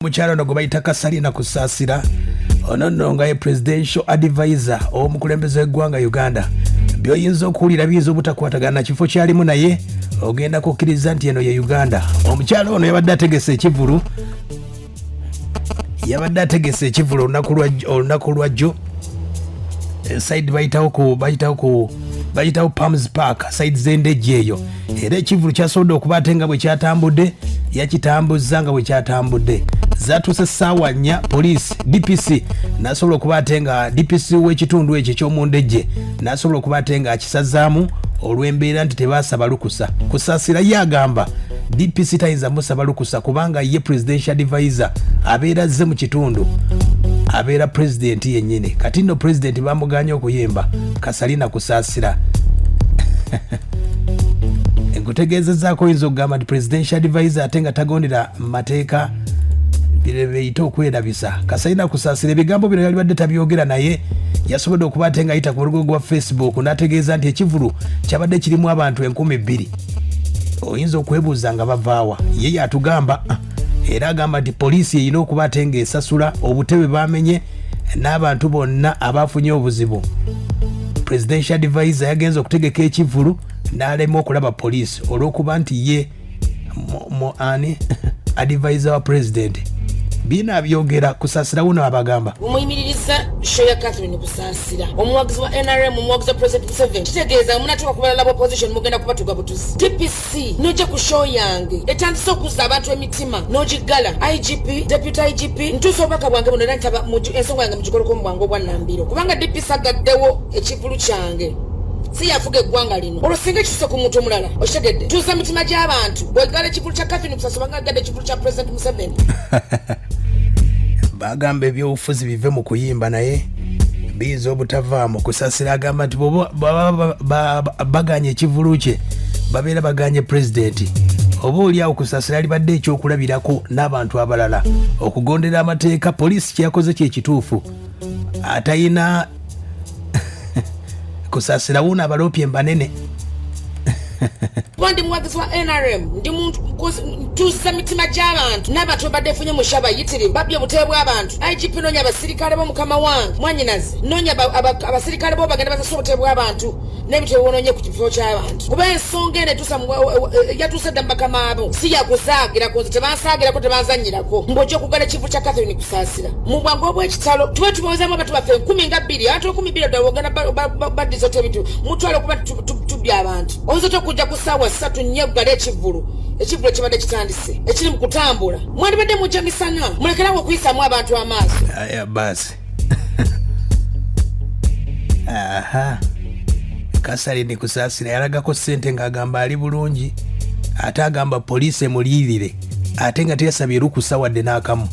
Mukyalo ono gwe bayita Kasalina Kusaasira, ono nno nga ye presidential advisor ow'omukulembeze w'eggwanga Uganda. By'oyinza okuwulira biyinza obutakwatagana na kifo kyalimu, naye ogenda kukkiriza nti eno ye Uganda. Omukyalo ono yabadde ategese ekivulu, yabadde ategese ekivulu olunaku lwa jjo. Side bayitawo ku bayitawo ku bayitawo Palms Park, side z'Endejje eyo. Era ekivulu kyasobodde okuba ate nga bwe kyatambudde, yakitambuzza nga bwe kyatambudde. Zatuuse ssaawa 4, poliisi DPC nasobola okuba ate nga DPC w'ekitundu ekyo eky'omundejje nasobola okuba ate nga akisazaamu olw'embeera nti tebaasaba lukusa. Kusaasira ye agamba DPC tayinza musaba lukusa kubanga ye presidential advisor, abeera azze mu kitundu, abeera pulezidenti yennyini. Kati nno pulezidenti bamuganye okuyimba. Kasalina Kusaasira, nkutegeezezaako, oyinza okugamba nti presidential advisor ate nga tagondera mateeka, biyite okwerabisa. Kasalina Kusaasira ebigambo bino yalibadde tabyogera, naye yasobodde okuba ate nga ayita ku mulugo gwa Facebook n'ategeeza nti ekivulu kyabadde kirimu abantu 2000. Oyinza okwebuuza nga bavaawa. Ye yatugamba, era agamba nti poliisi erina okuba ate ng'esasula obutebe bamenye n'abantu bonna abafunye obuzibu. Presidential advisor yagenza okutegeka ekivulu n'alema okulaba poliisi olw'okuba nti ye mu ani advisor wa president. Bina abyogera Kusasira wuno abagamba. Mumuyimiririza show ya Catherine Kusaasira, omuwagizi wa NRM, omuwagizi wa President Museveni. Kitegeeza munatuuka ku balala opposition, mugenda kubatuga butuzi. DPC, nojja ku show yange etandise okuzza abantu emitima, n'ogiggala. IGP, deputy IGP, ntuusa obubaka bwange buno era ntaba ensonga yange mugikoleko mu bwangu obwannambiro, kubanga DPC agaddewo ekivulu kyange, si yafuga eggwanga lino. Olwo singa ekituse ku muntu omulala, okitegedde? Tuusa mitima gy'abantu. Bwegala ekivulu kya Catherine Kusasira, obanga agadde ekivulu kya President Museveni. Bagamba ebyobufuzi bive mu kuyimba, naye biyinza obutavaamu. Kusasira agamba nti bw'oba baganye ekivulu kye, babeera baganye pulezidenti. Oba oliawo Kusasira alibadde ekyokulabirako n'abantu abalala okugondera amateeka. Poliisi kyeyakoze kyekituufu. Atayina Kusasira wuno abaloopye mbanene. Kuba ndi muwagizi wa NRM, ndi muntu ntuusa mitima gy'abantu n'abantu babadde nfunye mushaba yitirivu babbye obutebe bw'abantu. IGP, noonya abasirikale bo. Mukama wange mwanyinaze, noonya abasirikale bo, bagenda basasa obutebe bw'abantu n'ebintu ebiwonoonye ku kifo ky'abantu, kuba ensonga eno etuusa yatuuse dda mu bakama abo. Si yakusaagirako, nze tebansaagirako, tebanzanyirako. Ng'ojja okugala ekivu kya Catherine Kusaasira mu bwangu obw'ekitalo, tube tubawezamu abantu baffe 20,000, abantu 20,000 ddala ogenda baddiza otya ebintu mutwale okuba tubbye abantu? Oyinza otya okujja ku ssaawa 3 4 okugala ekivvulu, ekivvulu ekibadde kitandise, ekiri mu kutambula? Mwandibadde mujja misana, mulekerawo okuyisamu abantu amaaso. Aya basi, aha, Kasalini Kusaasira yalagako ssente ng'agamba ali bulungi, ate agamba poliisi emuliyirire, ate nga teyasabye lukusa wadde n'akamu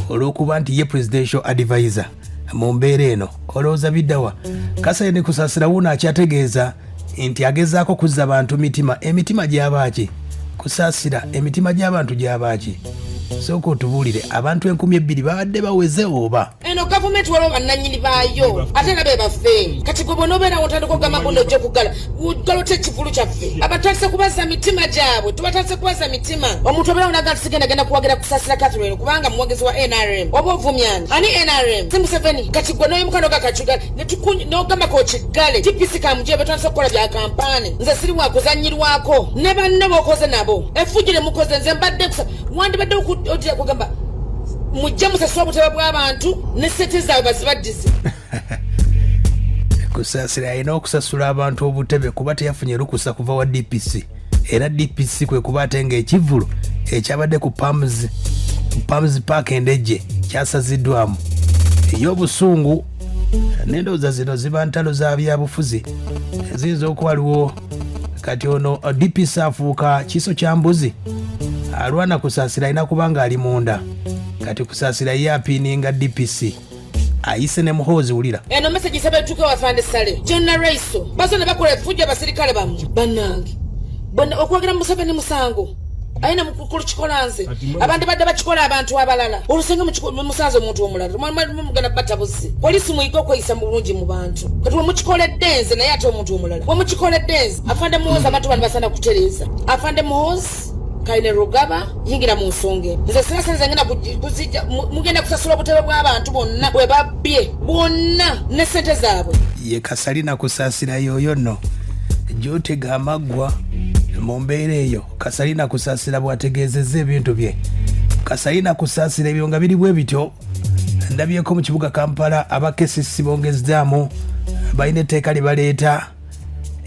olw'okuba nti ye presidential advisor. Mu mbeera eno olowooza biddawa? Kasalini Kusaasira wuuno akyategeeza nti agezaako kuzza bantu mitima. Emitima gyabaaki, Kusaasira? Emitima gy'abantu gyabaaki? Sooka otubuulire, abantu 2000 babadde baweze oba? Eno gavumenti waliwo bannannyini baayo, ate era be baffe. Kati gwe bw'onoobeerawo otandika okugamba mbu nojja okugala gala otya ekivulu kyaffe? Abatandise kubaza mitima gyabwe, tubatandise kubaza mitima. Omuntu obeerawo naga nti sigenda genda kuwagira Kusasira Catherine kubanga muwagizi wa NRM, oba ovumyani? Ani NRM? Si Museveni? Kati gwe noyimuka noga kakiga nogamba kokiggale. DPC kamuje, batandise okukola bya kampaani. Nze siri wakuzanyirwako ne banno bokoze nabo effujjo lye mukoze. Nze mbadde wandibadde otya kugamba mujje musasule obutebe bw'abantu ne sente zaabwe bazibaddize? Kusaasira alina okusasula abantu obutebe kuba teyafunye lukusa kuva wa DPC, era DPC kwe kuba ate ng'ekivvulu ekyabadde ku Palms Park Endejje kyasaziddwamu. Ey'obusungu n'endowooza zino ziba ntalo za byabufuzi, ziyinza okuba waliwo. Kati ono DPC afuuka kiso kya mbuzi alwana. Kusaasira alina kuba nga ali munda. Kati Kusaasira ye apiininga DPC, ayise ne Muhoozi. Wulira. Eno message isaba etuuke wafande Sale John Raiso. Bazo ne bakola effujjo abasirikale bammwe. Bannange, bonna okwagira Museveni musango ayina mukukulu kikola nze abantu badde bakikola abantu abalala olusenga musanze omuntu omulala mugenda batabuzi. Polisi, muyige okweyisa mu bulungi mu bantu. Kati wemukikoledde nze, naye ate omuntu omulala wemukikoledde nze. Afande Muhoozi, abantu bano basaana kutereeza. Afande Muhoozi. Kainerugaba, yingira mu nsonga eno. Nze sina sente ngenda kuzijja, mugenda kusasula obutebe bw'abantu bonna bwe babbye bwonna ne sente zaabwe. Ye Kasalina Kusaasira yooyo nno gy'otega amaggwa mu mbeera eyo. Kasalina Kusaasira bw'ategeezezza ebintu bye. Kasalina Kusaasira ebyo nga biri bwe bityo. Ndabyeko mu kibuga Kampala aba KCC bongezzaamu, balina etteeka lye baleeta,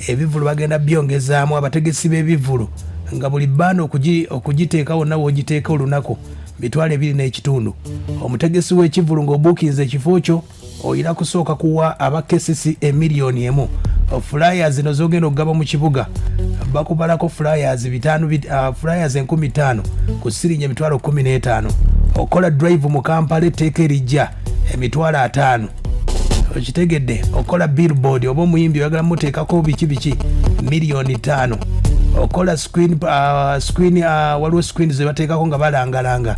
ebivvulu bagenda byongezaamu. Abategesi b'ebivvulu nga buli bbaana okugiteeka wonna w'ogiteeka olunaku 25,000. Omutegesi w'ekivvulu ng'obuukinze ekifo kyo olina kusooka kuwa aba KCC 1 million. Flyers zino zogenda okugaba mu kibuga bakubalako flyers bitaano, flyers 5000 ku siringi 150,000. Okola drive mu Kampala, etteeka erijja 50,000. Okitegedde? Okola billboard oba omuyimbi oyagala muteekako biki biki, 5 million. Okola screen, waliwo screen zebateekako nga balangalanga,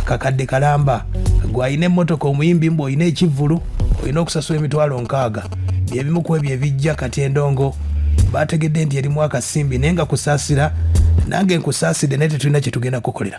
kakadde kalamba. Gwalina emmotoka omuyimbi mbu olina ekivvulu olina okusasula 60,000. Byebimu ku ebyo ebijja. Kati endongo bategedde nti erimu akasimbi, naye nga Kusaasira nange nkusaasidde, naye tetulina kyetugenda kukolera.